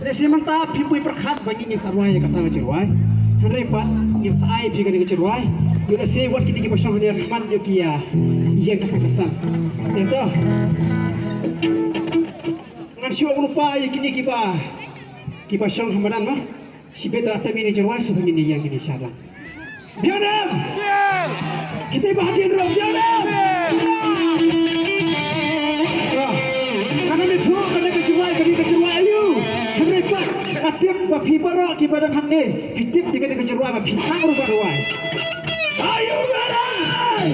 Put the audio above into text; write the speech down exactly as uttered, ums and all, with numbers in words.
Lehse mynta phim poi pyrkhat ba ngi ngin sa rwai ïa kata ka jingrwai. Hynrei pat ngin sa ai phi kane ka jingrwai. Ïoh lehse wat kine kiba shong hangne khmat ïoh ki ïa ïeng ka sang ka sang. Ïa to. Ngan shu ong lypa ïa kine kiba kiba shong ha madan ma. Shibit da tami ne jingrwai shu ngin ïa ngin ïa shadang. Biang dam. Kita ba hadien ro biang dam. Kana me thu kana ka jingrwai kana ka jingrwai ayu. Hynrei pat ka tip ba phi baroh kiba dang hangne phi tip ïa kana ka jingrwai ba phi nang ruh ba rwai. Ayu barai.